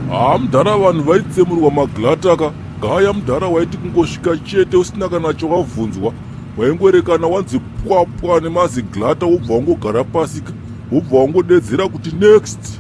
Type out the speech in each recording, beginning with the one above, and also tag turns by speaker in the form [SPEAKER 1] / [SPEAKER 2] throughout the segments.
[SPEAKER 1] Haa mudhara vanhu vaitsemurwa maglataka gaya mudhara waiti kungosvika chete usina kana chawabvunzwa waingoerekana wanzi pwapwa nemaziglata wobva wangogara pasika wobva wangodedzera kuti next.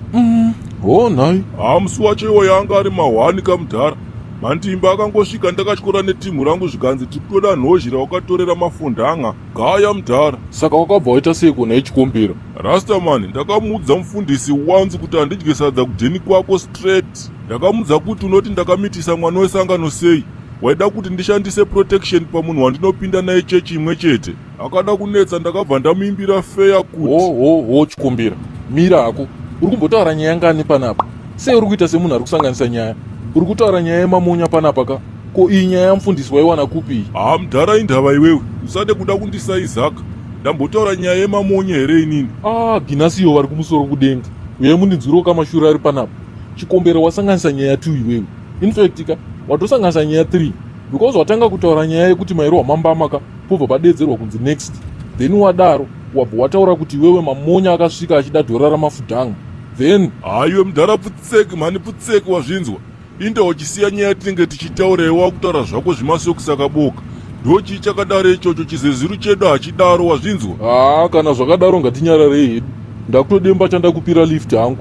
[SPEAKER 2] Ho nhai.
[SPEAKER 1] Haa musi wacho iwoyo anga ari mahwani kamudhara. Mandimba akangosvika ndakatyora netimhu rangu zvikanzi tikutoda nhozhi rawakatorera mafundanga. Gaya mudhara.
[SPEAKER 2] Saka wakabva waita seiko nhai Chikombera?
[SPEAKER 1] Rastaman, ndakamuudza mufundisi once kuti handidye sadza kudheni kwako straight. Ndakamuudza kuti unoti ndakamitisa mwana wesangano sei? Waida kuti ndishandise protection pamunhu wandinopinda naye chechi imwe chete. Akada kunetsa ndakabva ndamuimbira feya kuti.
[SPEAKER 2] Ho ho ho Chikombera, mira hako. Uri kumbotaura nyaya ngani panapa? Sei uri kuita semunhu ari kusanganisa nyaya? Uri kutaura nyaya yemamonya panapa ka? Ko iyi nyaya yamufundisi waiwana kupi iyi?
[SPEAKER 1] Haa mudhara indava iwewe. Usade kuda kundisaizaka. Ndambotaura nyaya yemamonya here inini?
[SPEAKER 2] Ah, Ginasiyo vari kumusoro kudenga. Uyai mundinzwirewo kamashura ari panapa. Chikombera wasanganisa nyaya 2 iwewe. In fact ka, watosanganisa nyaya 3 because watanga kutaura nyaya yekuti mairohwa mambama ka, pobva padeedzerwa kunzi next. Then wadaro, wabva wataura kuti iwewe mamonya akasvika achida dhora ramafudhanga. Then
[SPEAKER 1] Haa iwe mudhara pfutseki mhani pfutseki wazvinzwa. Inda uchisiya nyaya yatinenge tichitaura iwe wakutaura zvako zvemasokisi akaboka. Ndochii chakadaro ichocho chizeziru chedu hachidaro wazvinzwa?
[SPEAKER 2] Haa kana zvakadaro ngatinyararei hedu. Ndakutodemba chandakupira lift hangu.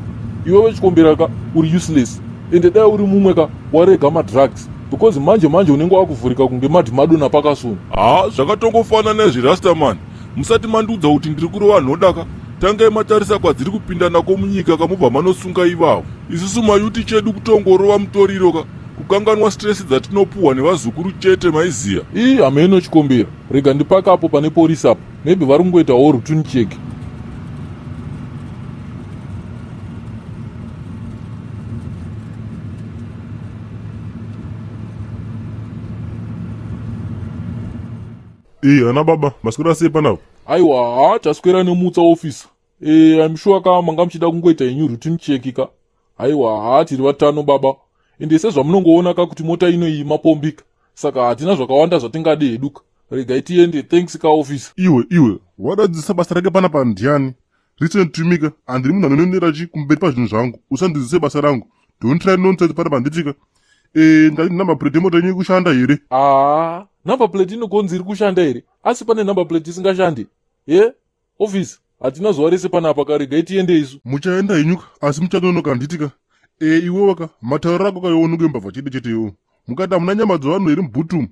[SPEAKER 2] Iwewe Chikombera ka uri useless. Ende dai uri mumwe ka warega madrugs because manje manje unenge wakuvhurika kunge madhimado napakasoni.
[SPEAKER 1] Haa zvakatongofanana izvi Rastaman. Musati mandiudza kuti ndiri kurova nhoda ka tangai matarisa kwadziri kupinda nako munyika ka mobva manosunga ivavo. Isusu mayuti chedu kutongorova mutoriro ka kukanganwa stress dzatinopuhwa nevazukuru chete maiziya.
[SPEAKER 2] Ii hameno Chikombera rega ndipake apo pane police apo maybe vari kungoitawo routine check.
[SPEAKER 3] Ee ana baba maswera sei panapa?
[SPEAKER 2] Aiwa haa taswera nemutsa officer. Eh, I'm sure ka manga muchida kungoita henyu routine check ka. Aiwa haa tiri vatano baba. Ende sezvamunongoona ka kuti mota ino iyi mapombika. Saka hatina zvakawanda zvatingade hedu ka. Regai tiende thanks ka officer.
[SPEAKER 3] Iwe iwe wadadzisa basa rake panapa ndiani? Listen to me ka handiri munhu anononera chi kumberi pazvinhu zvangu. Usandidzise basa rangu. Don't try nonsense panapa handitika. Eh, ndati number plate yemota yenyu ikushanda here?
[SPEAKER 2] Ah, number plate inogonzi iri kushanda here? Asi pane number plate isingashandi? Ye? Office, hatina zuva rese panapa ka regai tiende isu.
[SPEAKER 3] Muchaenda henyu ka asi muchanonoka handitika. Eh, iwewe ka matauriro ako ka iwe unenge mbavha chete chete iwewe. Mukati hamuna nyama dzevanhu here mubhutu umu?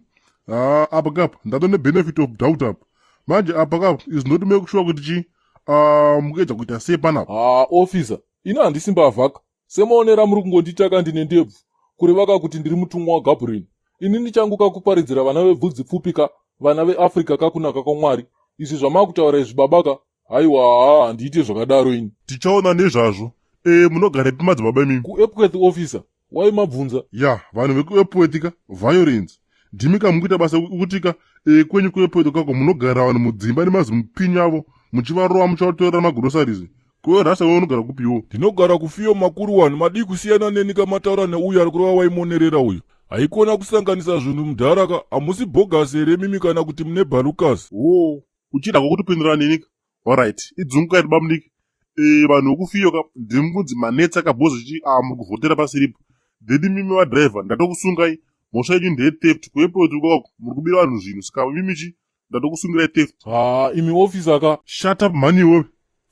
[SPEAKER 3] Ah, apa kapa ndato ne benefit of doubt apa. Manje apa kapa is not make sure kuti chi ah mukuedza kuita sei panapa.
[SPEAKER 2] Ah, officer, ini handisi mbavha ka. Semaonero amuri kungondiita ka ndine ndebvu, kureva ka kuti ndiri mutumwa waGabriel. Inini changu ka kuparidzira vana vebvudzi pfupi ka, vana veAfrica ka kunaka kwaMwari. Izvi zvamakutaura izvi baba ka, haiwa haa handiite zvakadaro ini.
[SPEAKER 3] Tichaona nezvazvo. Eh, munogarepi madzibaba imimi?
[SPEAKER 2] KuEpworth officer. Why mabvunza?
[SPEAKER 3] Ya, vanhu vekuEpworth ka, violence. Ndimi ka mukuita basa kutika e, kwenyu kuEpworth kako munogara vanhu mudzimba nemazimupinyi avo muchivarova muchivatorera magroceries. Ko rasta wewe unogara kupi iwo?
[SPEAKER 1] Ndinogara kufiyo makuru wani madii kusiyana neni ka mataura neuyo ari kurova waimonerera uyo. Haikona kusanganisa zvinhu mudhara ka hamusi bogus here mimi kana kuti mune balukas.
[SPEAKER 3] Hoo, uchida hako kutopindura neni ka? Alright, idzungu kairi bamudiki. Eh, vanhu vekufiyo ka ndimi kunzi manetsa ka bhozi chi ah muri kuvhotera pasiripo. Then mimi vadriver ndatokusungai mhosva yenyu ndeye theft kuairport ukoko muri kubira vanhu zvinhu saka mimi chi ndatokusungirai theft.
[SPEAKER 2] Haa imi officer ka.
[SPEAKER 3] Shut up mhani iwewe.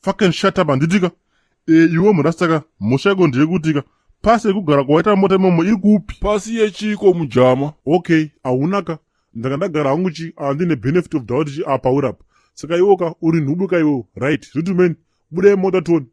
[SPEAKER 3] Fucking shut up handiti ka. Eh, iwe murasta ka mhosva yako ndeyekuti ka pasi yekugara kwawaita mota imomo iri kupi?
[SPEAKER 1] Pasi yechiiko mujama?
[SPEAKER 3] Okay, hauna ka ndanga ndagara hangu chi ah, ndine benefit of doubt chi apa uri apa saka iwo ka uri nhubu ka iwewo right gentlemen budai mota toni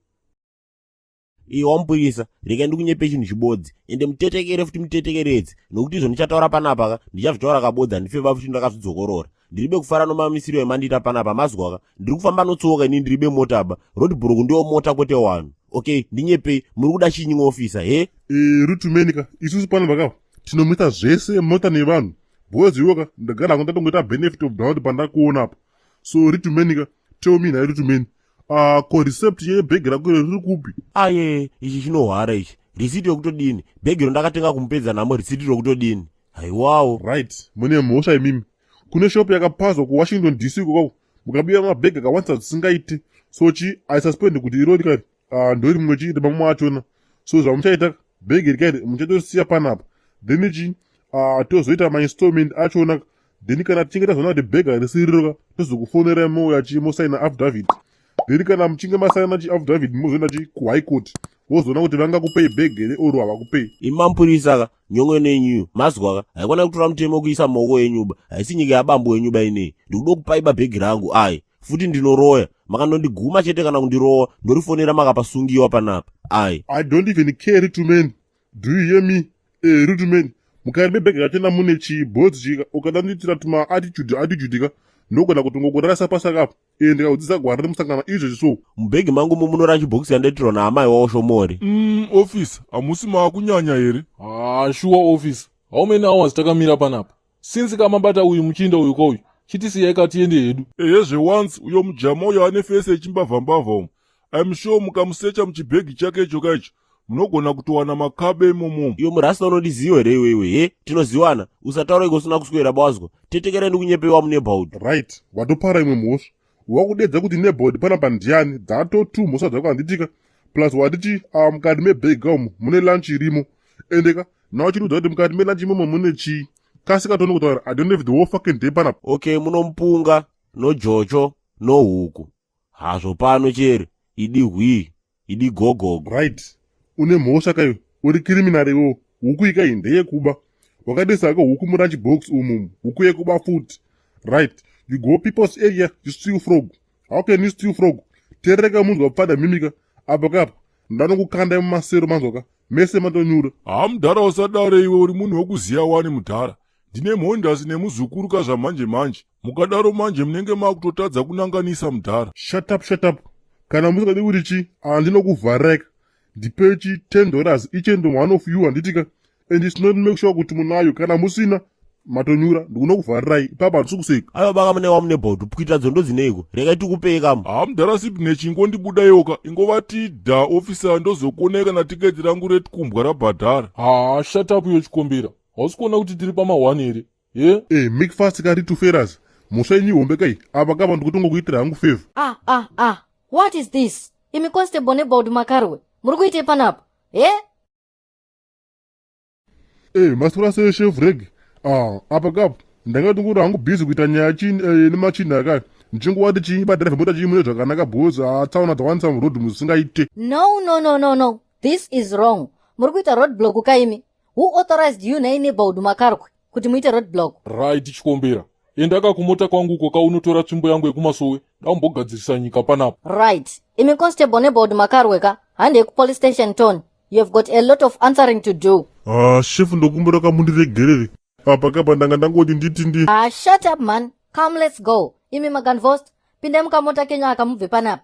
[SPEAKER 4] iye wamupurisa rega ndikunyepe chinhu chibodzi ende mutetekere futi mutetekeredzi nokuti izvo ndichataura panapa ka ndichazvitaura kabodzi handife ba futi ndakazvidzokorora ndiribe kufara nomamisiro emandiita panapa mazwa ka ndiri kufamba notsoka ini ndiribe mota ba road block ndiyo mota kwete wanhu okay ndinyepei muri kuda chinyi officer he
[SPEAKER 3] e, rutumeni ka isusu panapa ka tinomisa zvese mota nevanhu Boys iwe ka ndagara hangu ndatongoita benefit of doubt pandakuona apa. So ritumeni ka tell me nhai ritumeni. Ah ko receipt yebhegi rako iro riri kupi?
[SPEAKER 4] Aye ichi chinohwara ichi. Receipt yokutodini? Bhegi iro ndakatenga kumupedza nhamo receipt rokutodini? Haiwawo.
[SPEAKER 3] Right mune mhosva imimi. Kune shop yakapazwa kuWashington DC ikoko mukabira mabhegi akawandisa zvisingaite. So chi I suspend kuti irori kari ah, ndori mumwe chi remamwe achona. So zvamuchaita Bhegi rikairi muchatosiya panapa then chi tozoita mainstallment achona then kana tichinge tazoona kuti bhegi harisiriro ka tozokufonerai mouya chi mosaina affidavit then kana muchinge masaina chi affidavit mozoenda chi kuhigh court wozoona kuti vangakupei bhegi here or havakupei.
[SPEAKER 4] Imi mapurisa ka nyongo nenyuyo mazwa ka haikona kutora mutemo kuisa mumaoko enyuba haisi nyika yabambo wenyuba ineyi ndikuda kupai babhegi rangu ai futi ndinoroya makandondiguma chete kana kundirowa ndorifonera makapasungiwa panapa ai.
[SPEAKER 3] I don't even care Ritumen do you hear me eh Ritumen mukati mebhegi rachona mune chibhodzi chika ukada ndiitira tuma attitude attitude ka ndogona kutongokurarasa pasaka apo eh ndikakudzidza gwara remusangano izvezvi so.
[SPEAKER 4] Mubhegi mangu mumunora chibhokisi yandaitirwa naamai wavo shomori.
[SPEAKER 1] Officer hamusi maakunyanya here?
[SPEAKER 2] Haa shuwa officer how many hours takamira panapa since kamabata uyu muchinda uyu kauyu chitisiyai ka tiende hedu.
[SPEAKER 1] Ehezve once uyo mujama uyo ane face yechimbavhambavha umu I'm sure mukamusecha muchibhegi chake icho kaicho munogona kutowana makabe imomo.
[SPEAKER 4] Iwe murasta unondiziva here iwewe he tinoziwana usataura iko usina kuswera bawazwa tetekera ndikunyepewa muneighborhood.
[SPEAKER 3] Right watopara imwe mhosva wakudedza kuti neighborhood panapa ndiani dzato two mhosva dzako handitika plus watichi ah, mukati mebag umu mune lunch irimo endeka now chiriudza kuti mukati melunch imomo mune chii kasika tone kutaura i don't have the whole fucking day panapa.
[SPEAKER 4] Okay munomupunga nojocho nohuku hazvo pano chere idi hwii idi gogogo.
[SPEAKER 3] Right une mhosva kaiwe uri criminal iwewo huku ikai ndeyekuba wakadisa hako huku murunch box umu huku yekuba futi right you go people's area you steal frog how can you steal frog terereka munzwa pfada mimika apo kapo ndanokukanda mumasero manzwaka mese matonyura.
[SPEAKER 1] Haa mudhara usadaro iwe uri munhu wekuziya wani mudhara ndine mhondasi nemuzukuru ka zvamanje manje mukadaro manje munenge makutotadza kunanganisa mudhara.
[SPEAKER 3] Shut up shut up kana musingadi kuti chi andinokuvhareka ndipei chi 10 dollars each and one of you handitika and it's not make sure kuti munayo kana musina matonyura ndikunokuvharirai ipapa handisi kuseka.
[SPEAKER 4] Aiwa baka mune wamune bhodhu pwita dzondo dzineiko regai tikupei kamu.
[SPEAKER 1] Haa mudhara Sibnech ingondibudayoka ingovati dha officer ndozokuonai kana tiketi rangu retkumbwa rabhadhara.
[SPEAKER 2] Haa shut up iwe chikombera hausi kuona kuti tiri pama one here he?
[SPEAKER 3] Eh make fast ka ritu feras mhosva yenyu ihombe kai apa kapa ndikutongokuitira hangu favor.
[SPEAKER 5] Ah ah ah what is this imi constable nebold makarwe muri kuitei panapa he?
[SPEAKER 3] Eh maswera sei chef reg ah apa kapa ndanga ndingori hangu busy kuita nyaya chini eh, nemachinhi akaya ndichingovati chii badrive mota chii mune zvakanaka because ah, tsaona dzawandisa muroad musingaite.
[SPEAKER 5] No no no no no this is wrong muri kuita road block kaimi who authorized you nhai neighborhood makarwe kuti muite road block?
[SPEAKER 2] Right chikombera endaka kumota kwangu uko kaunotora tsvimbo yangu yekumasowe daumbogadzirisa nyika panapa.
[SPEAKER 5] Right imi constable neighborhood makarwe ka handei kupolice station tone you have got a lot of answering to do.
[SPEAKER 3] Ah chef ndokumbira kamundiregerere apa kapa ndanga ndangoti nditi ndi
[SPEAKER 5] Ah shut up man come let's go imi maganvost pindai mukamota kenyu aka mubve panapa.